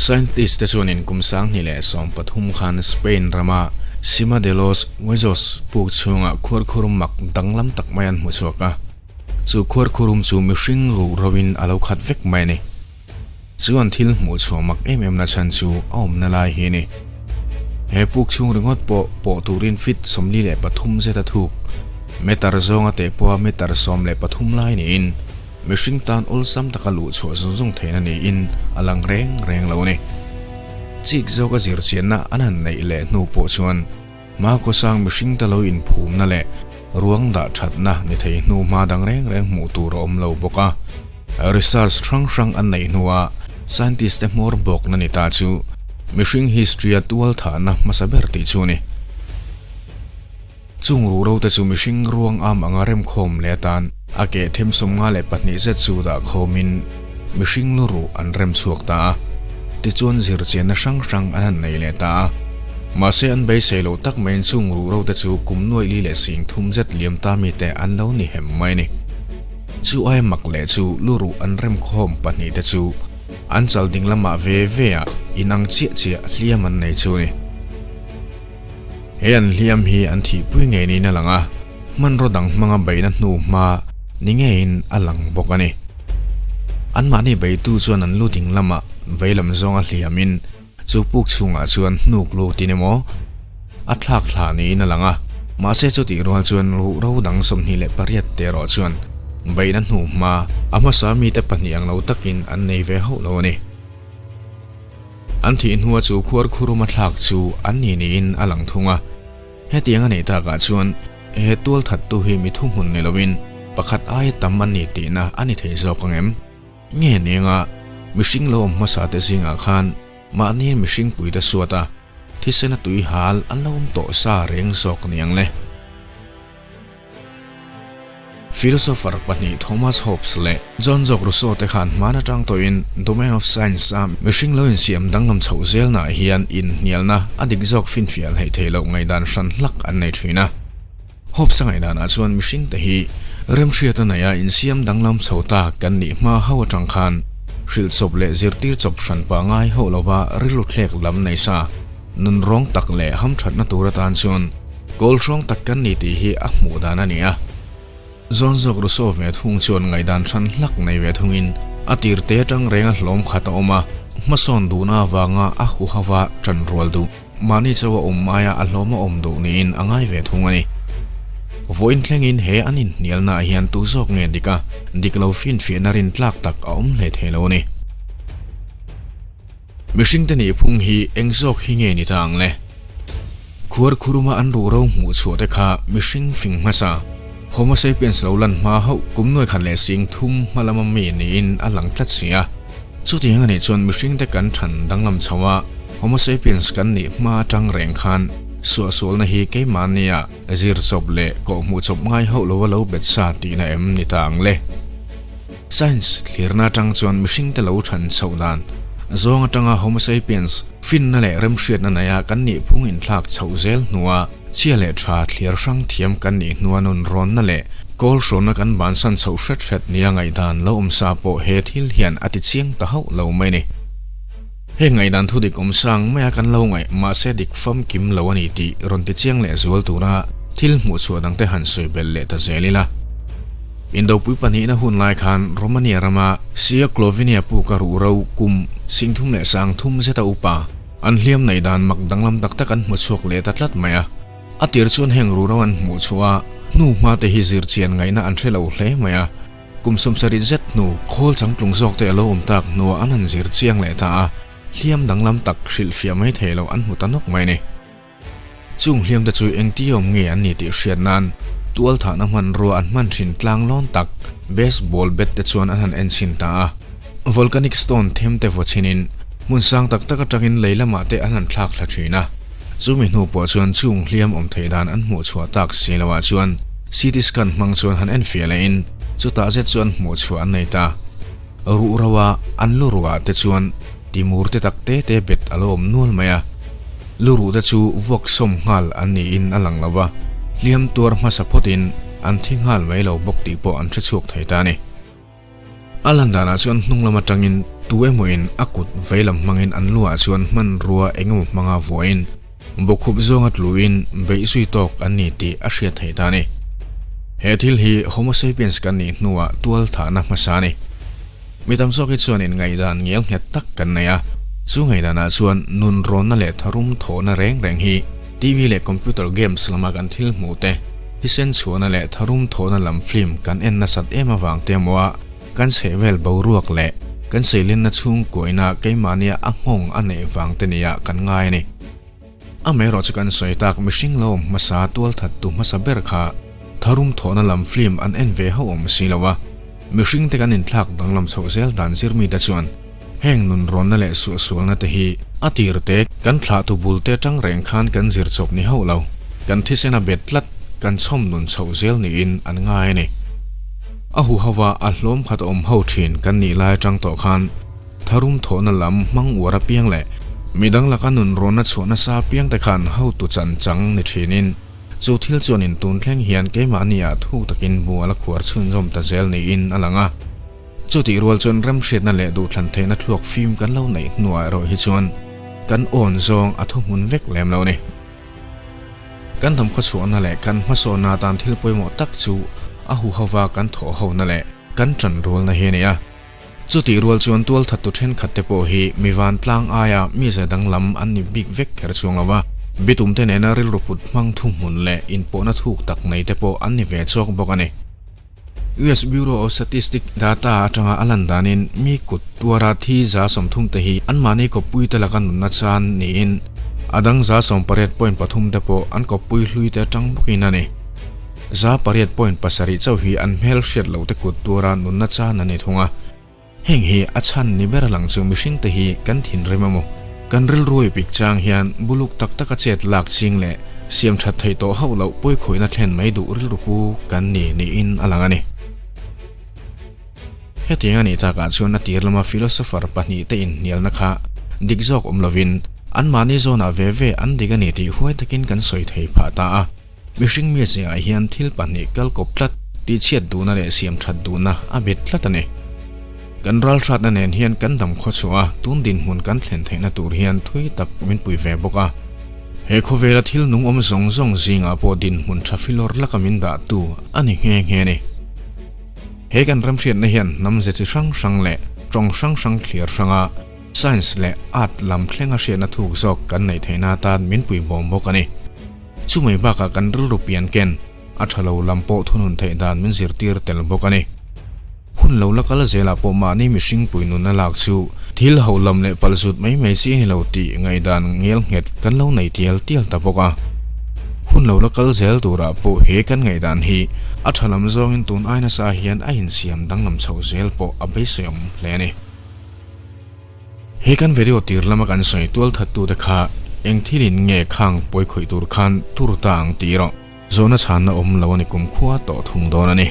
Scientist te chuanin kum 2013 khan Spain rama Sima de los Huesos puk chhungah khuarkhurum mak danglam tak mai an hmu chhuak a. Chu khuarkhurum chu mihring ruh rovin a lo khat vek mai a ni. Chu an thil hmuh chhuah mak em em na chhan chu a awmna lai hi a ni. He puk chhung ringawt pawh pawh turin feet 43 zet a thuk, meter zawnga teh pawha meter 13 lai niin mihring tan awlsam taka luh chhuah zung zung theihna niin a lang reng reng lo a ni. Chik zawka zirchianna an han neih leh hnu pawh chuan hmakhawsang mihring te lo inphumna leh ruang dah thatna ni thei hnu hma dang reng reng hmuh tur a awm lo bawk a. Research hrang hrang an neih hnuah scientist te hmawr bawkna ni ta chu mihring history a tual thahna hmasa ber tih chu a ni. Chung ruhro te chu mihring ruang am anga remkhawm leh atan a keh them 52 zet chu dah khawmin mihring lu ruh an rem chhuak ta a. Tichuan zirchianna hrang hrang an han nei leh ta a. Mahse an beisei loh tak maiin chung ruhro te chu kum nuaih li leh sing thum zet liam ta mite an lo ni hem mai a ni. Chu ai mak leh chu lu ruh an rem khawm pahnih te chu an chal ding lamah ve ve ah inang chiah chiah hliam an nei chu a ni. He an hliam hi an thihpui ngei niin a lang a, hmanraw dang hmanga beihna hnu hma ni ngeiin a lang bawk a ni. Anmahni beitu chuan an lu ding lamah veilam zawnga hliamin chu puk chhungah chuan hnuk lutin emaw a thlak hlah niin a lang a, mahse chutih rual chuan ruhro dang 28 te erawh chuan beihna hnu hma a hmasa mite pahnih ang lo takin an nei ve hauh lo a ni. An thih hnua chu khuarkhurum a thlak chu an ni niin a lang thung a. Hetiang a neih takah chuan he tual thattu hi mi thuhmun ni loin pakhat aia tam an ni tihna a ni thei zawk ang em? Nge nenga mihring lo awm hmasa te zingah khan mahni mihring puite suat a, thisena tui hal an lo awm tawh sa reng zawk niang le? Philosopher pahnih Thomas Hobbes leh John Jacques Rousseau te khan hman atang tawhin domain of science a mihring lo insiam danglam chhoh zelnaah hian inhnialna a dik zawk finfiah hleih theih loh ngaihdan hran hlak an nei thin a. Hobbes a ngaihdanah chuan mihring te hi remhriat a neih a insiam danglam chho ta kan nih hma ho atang khan hrilh chawp leh zirtir chawp hran pah ngai hauh lova rilru thlek lam nei sa nunrawng tak leh hamthatna tur atan chuan Kawl hrawng tak kan ni tih hi a hmuh dan a ni a. Zawn zawk Rousseau ve thung chuan ngaihdan hran hlak nei ve thungin a tir te atang reng a hlawm khat a awm a, hmasawn duhna avanga a huhava tan rual duh, mahni chauh a awm aia a hlawm a awm duh niin a ngai ve thung a ni. Vawiin thlengin he an inhnialnaah hian tu zawk nge dik a, dik lo finfiahna rintlak tak a awm hle thei lo a ni. Mihringte nihphung hi eng zawk hi nge ni ta ang le? Khuarkhuruma an ruhro hmuh chhuah te kha mihring fing hmasa, Homo sapiens lo lan hma hauh kum nuai khat leh sing thum hma lama mi niin a lang tlat si a. Chutiang a nih chuan mihringte kan than danglam chho a, Homo sapiens kan nih hma atang reng khan suahsualna hi keimahnia zir chawp leh kawhhmuh chawp ngai hauh lova lo bet sa tihna em ni ta ang le? Science thlirna atang chuan mihringte lo than chhoh dan zawng atanga Homo sapiens finna leh remhriatna neia kan nih phung inthlak chhoh zel hnua chhia leh tha thliar hrang thiam kan nih hnua nun rawnna leh kawl hrawnna kan bansan chhoh hret hret nia ngaihdan lo awm sa pawh he thil hian a ti chiang ta hauh lo mai ni. He ngaihdan thu dik awm sang maia kan lo ngaih mahse dik famkim lo a ni tih rawn ti chiang leh zual tura thil hmuh chhuah dangte han sawi belh leh ta zel ila. Indopui pahnihna hun lai khan Romania rama Sia Clovinia puka ruhro kum 33 zeta upa an hliam neih dan mak danglam tak tak an hmu chhuak leh ta tlat mai a. A tir chuan heng ruhro an hmuh chhuah a hnu hma te hi zir chian ngaihna an hre lo hle mai a. Kum 70 zet hnu khawl changtlung zawk te a lo awm tak hnuah an han zir chiang leh ta a, hliam danglam tak hrilhfiah mai thei lo an hmu ta nawk mai a ni. Chung hliam te chu engti awm nge an ni tih hriat nan tual thahna hmanrua an hman thin tlang lawn tak baseball bat te chuan an han en chhin ta a. Volcanic stone them te vaw chhinin hmun sang tak tak atangin lei lamah te an han thlak thla thin a. Chumi hnu pawh chuan chung hliam awm theih dan an hmuh chhuah tak si loah chuan CT scan hmang chuan han en fiah lehin chutah zet chuan hmuh chhuah an nei ta. Ruh roa an lu ruah te chuan timur te tak te te bet a lo awm nual mai a. Lu ruh te chu vuak sawm nghal an niin a lang lo va, hliam tuar hmasa phawtin an thi nghal mai lo bawk tih pawh an hre chhuak thei ta a ni. A lan danah chuan hnung lam atangin Tu emawin a kut veilam hmangin an luah chuan hmanrua engemaw hmanga vuahin bawkhup zawnga tluin beih zui tawk an ni tih a hriat theih ta a ni. He thil hi Homo sapiens kan nih hnuah tual thahna hmasa a ni. Mi tam zawk hi chuan inngaihdan ngel nghet tak kan nei a, chu ngaihdanah chuan nun rawnna leh tharum thawhna reng reng hi TV leh computer games lama kan thil hmuh te, thisen chhuahna leh tharum thawhna lam film kan en nasat em avang te emaw a kan chhehvel boruak leh kan seilenna chhungkuaina keimahnia a nghawng a neih vang te nia kan ngai a ni. Amaherawh chu kan sawi tak mihring lo awm hmasa tualthat tu hmasa ber kha tharum thawhna lam film an en ve hauh awm si lo a, mihring te kan inthlak danglam chhoh zel dan zir mite chuan heng nunrawnna leh suahsualna te hi a tir te kan thlahtu bul te atang reng khan kan zir chawp ni hauh lo, kan thisen a bet tlat kan chhawm nun chhoh zel niin an ngai a ni. A huhova a hlawm khat awm ho thin kan nih lai atang tawh khan Tharum thawhna lam hmang uar apiang leh midang laka nunrawnna chhuah nasa apiang te khan hotu chan chang ni thinin chu thil chuanin tun thleng hian keimahniah thuk takin bual a khuar chhunzawm ta zel niin a lang a. Chutih rual chuan remhriatna leh duhthlan theihna thluak fim kan lo neih hnuah erawh hi chuan kan awn zawng a thuhmun vek lem lo a ni. Kan hnam khawchhuahna leh kan hmasawnna atan thil pawimawh tak chu a huhova kan thawhhona leh kan tanrualna hi a ni a. Chutih rual chuan tualthattu thenkhat te pawh hi mi vantlang aia mize danglam an ni bik vek kher chuang lo a, bitum te nena rilru put hmang thuhmun leh inpawhna thuk tak nei te pawh an ni ve chawk bawk a ni. US Bureau of Statistics data atanga a lan danin mi kut tuara thi 30% te hi anmahni kawppui te laka nunna chan niin a dang 18.3% te pawh an kawppui hlui te atang bawkin a ni. 8.7 chauh hi an hmel hriat loh te kut tura nunna chan a ni thung a. Heng hi a chhan ni ber lang chu mihring te hi kan thinrim emaw, kan rilru i pik chang hian buluk tak taka chet lak ching leh siam that theih tawh hauh loh pawikhawihna thlen mai duh rilru pu kan ni niin a lang a ni. Hetiang a nih takah chuan a tir lama philosopher pahnihte inhnialna kha dik zawk awm lovin anmahni zawnah ve ve an dik a ni tih huai takin kan sawi thei phah ta a. Mihring mizia ah hian thil pahnih kal kawp tlat, tihchhiat duhna leh siam that duhna a bet tlat a ni. Kan ralhratna nen hian kan dam khaw chhuah a, tun dinhmun kan thlen theihna tur hian thui tak min pui ve bawk a. He khawvela thil nung awm zawng zawng zingah pawh dinhmun tha filawr laka min dahtu a ni nghe nghe a ni. He kan remhriatna hian hnam ze chi hrang hrang leh tawng hrang hrang thliar hranga science leh art lam thlenga hriatna thuk zawk kan neih theihna atan min pui bawm bawk a ni. Chumai bakah kan rilru pian ken a tha lo lam pawh thunun theih dan min zirtir tel bawk a ni. Hun lo la kal zelah pawh mahni mihring pui nunna lak chu thil ho lam leh pal zut mai mai chi a ni lo tih ngaihdan ngel nghet kan lo nei tial tial ta bawk a. Hun lo la kal zel turah pawh he kan ngaihdan hi a tha lam zawngin tun ai nasa hian a insiam danglam chhoh zel pawh a beiseiawm hle a ni. He kan video tir lama kan sawi tualthattute kha eng thilin nge khang pawi khawih tur khan tur ta ang tih erawh zawhna chhanna awm lo a ni kumkhua tawh thung dawn a ni.